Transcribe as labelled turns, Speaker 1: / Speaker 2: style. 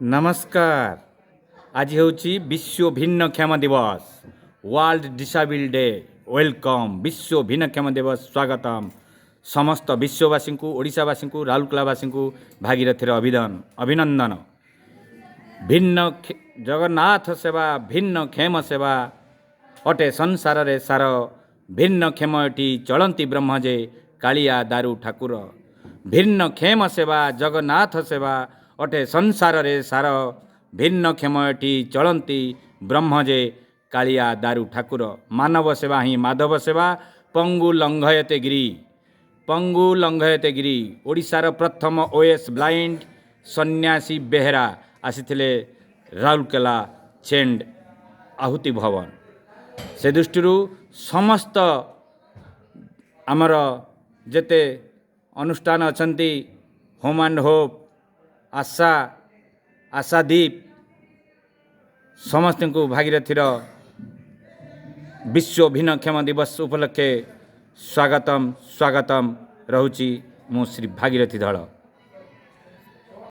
Speaker 1: ନମସ୍କାର। ଆଜି ହେଉଛି ବିଶ୍ୱ ଭିନ୍ନକ୍ଷମ ଦିବସ, ୱାର୍ଲଡ ଡିସାବିଲ୍ ଡେ। Welcome, ବିଶ୍ୱ ଭିନ୍ନକ୍ଷମ ଦିବସ ସ୍ୱାଗତମ। ସମସ୍ତ ବିଶ୍ୱବାସୀଙ୍କୁ, ଓଡ଼ିଶାବାସୀଙ୍କୁ, ରାଉରକେଲାବାସୀଙ୍କୁ ଭାଗୀରଥିର ଅଭିନନ୍ଦନ। ଭିନ୍ନ ଜଗନ୍ନାଥ ସେବା ଭିନ୍ନକ୍ଷମ ସେବା ଅଟେ ସଂସାରରେ ସାର। ଭିନ୍ନକ୍ଷମ ଏଠି ଚଳନ୍ତି ବ୍ରହ୍ମ ଯେ କାଳିଆ ଦାରୁ ଠାକୁର। ଭିନ୍ନକ୍ଷମ ସେବା ଜଗନ୍ନାଥ ସେବା ଅଟେ ସଂସାରରେ ସାର। ଭିନ୍ନକ୍ଷମ ଏଠି ଚଳନ୍ତି ବ୍ରହ୍ମ ଯେ କାଳିଆ ଦାରୁ ଠାକୁର। ମାନବ ସେବା ହିଁ ମାଧବ ସେବା, ପଙ୍ଗୁ ଲଙ୍ଘୟତେ ଗିରି, ପଙ୍ଗୁ ଲଙ୍ଘୟତେ ଗିରି। ଓଡ଼ିଶାର ପ୍ରଥମ ଓଏସ୍ ବ୍ଲାଇଣ୍ଡ ସନ୍ନ୍ୟାସୀ ବେହେରା ଆସିଥିଲେ ରାଉରକେଲା ଚେଣ୍ଡ ଆହୁତି ଭବନ। ସେ ଦୃଷ୍ଟିରୁ ସମସ୍ତ ଆମର ଯେତେ ଅନୁଷ୍ଠାନ ଅଛନ୍ତି, ହୋମ୍ ଆଣ୍ଡ ହୋପ୍, ଆଶା, ଆଶାଦୀପ, ସମସ୍ତଙ୍କୁ ଭାଗୀରଥିର ବିଶ୍ୱ ଭିନ୍ନକ୍ଷମ ଦିବସ ଉପଲକ୍ଷେ ସ୍ୱାଗତମ, ସ୍ୱାଗତମ ରହୁଛି। ମୁଁ ଶ୍ରୀ ଭାଗୀରଥି ଧଳ।